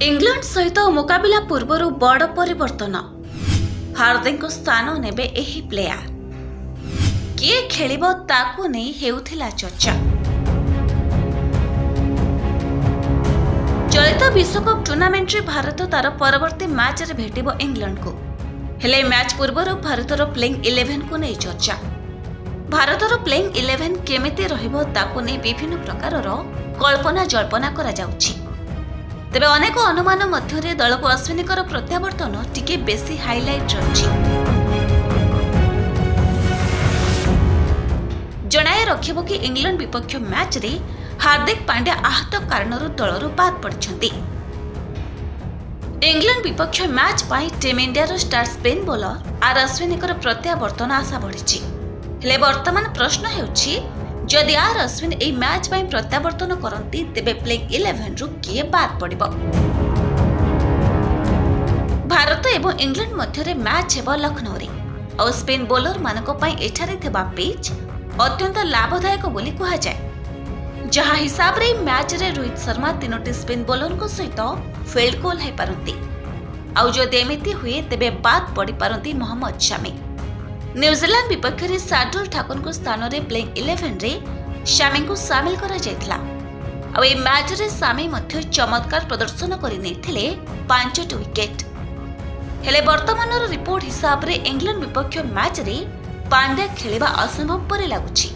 England ସହିତ ମୁକାବିଲା ପୂର୍ବରୁ ବଡ଼ ପରିବର୍ତ୍ତନ। ହାର୍ଦ୍ଦିକଙ୍କ ସ୍ଥାନ ନେବେ ଏହି ପ୍ଲେୟାର। କିଏ ଖେଳିବ, ତାକୁ ନେଇ ହେଉଥିଲା ଚର୍ଚ୍ଚା। ଚଳିତ ବିଶ୍ୱକପ୍ ଟୁର୍ଣ୍ଣାମେଣ୍ଟରେ ଭାରତ ତାର ପରବର୍ତ୍ତୀ ମ୍ୟାଚ୍ରେ ଭେଟିବ ଇଂଲଣ୍ଡକୁ। ହେଲେ ମ୍ୟାଚ୍ ପୂର୍ବରୁ ଭାରତର ପ୍ଲେଇଂ ଇଲେଭେନ୍କୁ ନେଇ ଚର୍ଚ୍ଚା। ଭାରତର ପ୍ଲେଇଂ ଇଲେଭେନ୍ କେମିତି ରହିବ, ତାକୁ ନେଇ ବିଭିନ୍ନ ପ୍ରକାରର କଳ୍ପନା ଜଳ୍ପନା କରାଯାଉଛି। ତେବେ ଅନେକ ଅନୁମାନ ମଧ୍ୟରେ ଦଳକୁ ଅଶ୍ୱିନୀଙ୍କର ପ୍ରତ୍ୟାବର୍ତ୍ତନ ଟିକେ ବେଶୀ ହାଇଲାଇଟ୍ ରହିଛି। ଜଣାଇ ରଖିବ କି, ଇଂଲଣ୍ଡ ବିପକ୍ଷ ମ୍ୟାଚ୍ରେ ହାର୍ଦ୍ଦିକ ପାଣ୍ଡ୍ୟା ଆହତ କାରଣରୁ ଦଳରୁ ବାଦ୍ ପଡ଼ିଛନ୍ତି। ଇଂଲଣ୍ଡ ବିପକ୍ଷ ମ୍ୟାଚ୍ ପାଇଁ ଟିମ୍ ଇଣ୍ଡିଆର ଷ୍ଟାର ସ୍ପିନ୍ ବୋଲର ଆର୍ ଅଶ୍ୱିନୀଙ୍କର ପ୍ରତ୍ୟାବର୍ତ୍ତନ ଆଶା ବଢ଼ିଛି। ହେଲେ ବର୍ତ୍ତମାନ ପ୍ରଶ୍ନ ହେଉଛି, ଯଦି ଆର୍ ଅଶ୍ୱିନ ଏହି ମ୍ୟାଚ୍ ପାଇଁ ପ୍ରତ୍ୟାବର୍ତ୍ତନ କରନ୍ତି, ତେବେ ପ୍ଲେଇଂ ଇଲେଭେନ୍ରୁ କିଏ ବାଦ୍ ପଡ଼ିବ? ଭାରତ ଏବଂ ଇଂଲଣ୍ଡ ମଧ୍ୟରେ ମ୍ୟାଚ୍ ହେବ ଲକ୍ଷ୍ନୌରେ। ଆଉ ସ୍ପିନ୍ ବୋଲରମାନଙ୍କ ପାଇଁ ଏଠାରେ ଥିବା ପିଚ୍ ଅତ୍ୟନ୍ତ ଲାଭଦାୟକ ବୋଲି କୁହାଯାଏ। ଯାହା ହିସାବରେ ଏହି ମ୍ୟାଚ୍ରେ ରୋହିତ ଶର୍ମା ତିନୋଟି ସ୍ପିନ୍ ବୋଲରଙ୍କ ସହିତ ଫିଲ୍ଡକୁ ଓହ୍ଲାଇପାରନ୍ତି। ଆଉ ଯଦି ଏମିତି ହୁଏ, ତେବେ ବାଦ୍ ପଡ଼ିପାରନ୍ତି ମହମ୍ମଦ ଶାମି। ନ୍ୟୁଜିଲାଣ୍ଡ ବିପକ୍ଷରେ ଶାର୍ଦ୍ଦୁଲ ଠାକୁରଙ୍କ ସ୍ଥାନରେ ପ୍ଲେଇଂ ଇଲେଭେନ୍ରେ ଶାମିଙ୍କୁ ସାମିଲ କରାଯାଇଥିଲା। ଆଉ ଏହି ମ୍ୟାଚ୍ରେ ଶାମି ମଧ୍ୟ ଚମତ୍କାର ପ୍ରଦର୍ଶନ କରି ନେଇଥିଲେ ପାଞ୍ଚଟି ୱିକେଟ୍। ହେଲେ ବର୍ତ୍ତମାନର ରିପୋର୍ଟ ହିସାବରେ ଇଂଲଣ୍ଡ ବିପକ୍ଷ ମ୍ୟାଚ୍ରେ ପାଣ୍ଡ୍ୟା ଖେଳିବା ଅସମ୍ଭବ ପରି ଲାଗୁଛି।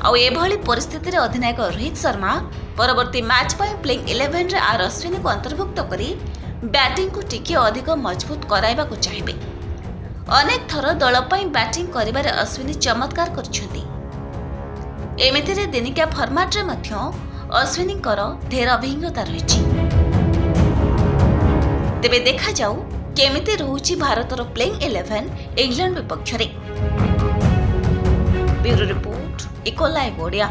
ଆଉ ଏଭଳି ପରିସ୍ଥିତିରେ ଅଧିନାୟକ ରୋହିତ ଶର୍ମା ପରବର୍ତ୍ତୀ ମ୍ୟାଚ୍ ପାଇଁ ପ୍ଲେଇଂ ଇଲେଭେନ୍ରେ ଆର୍ ଅଶ୍ୱିନୀଙ୍କୁ ଅନ୍ତର୍ଭୁକ୍ତ କରି ବ୍ୟାଟିଂକୁ ଟିକିଏ ଅଧିକ ମଜବୁତ କରାଇବାକୁ ଚାହିଁବେ। ଅନେକ ଥର ଦଳ ପାଇଁ ବ୍ୟାଟିଂ କରିବାରେ ଅଶ୍ୱିନୀ ଚମତ୍କାର କରିଛନ୍ତି। ଏମିତିରେ ଦିନିକିଆ ଫର୍ମାଟ୍ରେ ମଧ୍ୟ ଅଶ୍ୱିନୀଙ୍କର ଢେର ଅଭିଜ୍ଞତା ରହିଛି। ତେବେ ଦେଖାଯାଉ କେମିତି ରହୁଛି ଭାରତର ପ୍ଲେଇଂ ଇଲେଭେନ୍ ଇଂଲଣ୍ଡ ବିପକ୍ଷରେ। Bureau report, eco live Odia.